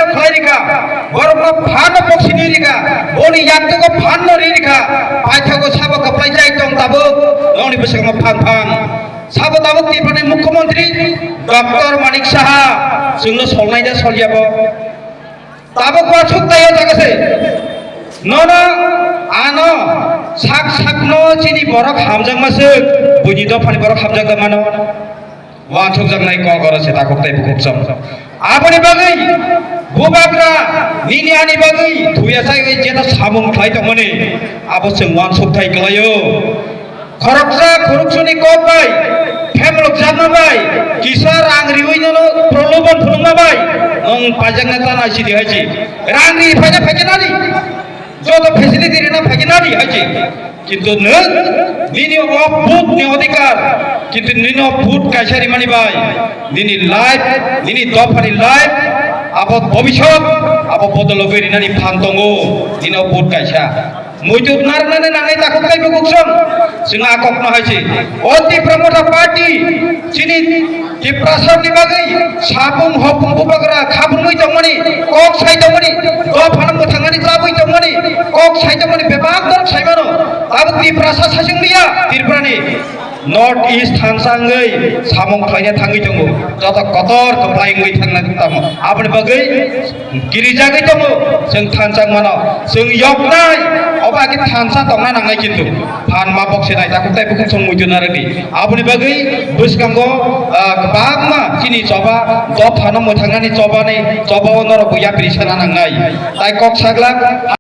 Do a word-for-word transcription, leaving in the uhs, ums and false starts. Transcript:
khlai rikha, borokno phanno boksini rikha, boni yaktogo phanno ri rikha, paithago sabo kwplai jai tong tabuk, nongni bwskango phang phang. Sabo tabuk Tripurani Mukhyamantri Doctor Manik Saha, chwngno solnai da solya bo? Tabuk uansuk taiyo jaga se. Nono ano sak sakno chini borok hamjakma swk, buini dophani borok hamjak da mano. Uansukjaknai kok oro se takhuk tei bukhuk song. Aboni bagwi bubagra nini ani bagwi thuya chaiwi jeta samung khlai tongmani abo chwng uansuk thai kwlaio. Khoroksa khoroksuni kok bai, phemlok jakma bai, kisa rang riwi nono proloban phunukma bai, nwng paijakna ta nai sidi hai si. Rang ri phaina phaikhe nadi, joto facility rina phaikhe nadi hai si. Kintu nwng nini o vote ni odhikar, kintu nini o vote kaisa rimani bai, nini life, nini dophani life, abo bobisot, abo bodologwi rinani phan tongo, nini o vote kaisa. Muitu narwknani nangnai takhuk tei bukhuk song. Chwng a kokno hai se. O Tipra Motha Party chini Tiprasani bagwi sapung hopung bubagra khabrumwi tongmani, kok sai tongmani, dophano mwthangmani chabwi tongmani, kok sai tongmani bebak dorok saimano. Tabuk Tiprasa saichung liya Tripurani. North East thansa wngwi samung khlaina thangwi tongo, joto kotor kwplai wngwi thangna tamo. Aboni bagwi kirijagwi tongo, chwng thansa wngmano, chwng yoknai, obo age thansa tongna nangnai kintu. Phan ma bokse nai takhuk tei bukhuk song muitu narwkdi. Aboni bagwi bwskango, ah, kwbangma chini choba, dophano mwthangnani chobani, chobao norokbo yapri sana nangnai. Tai kok saglak,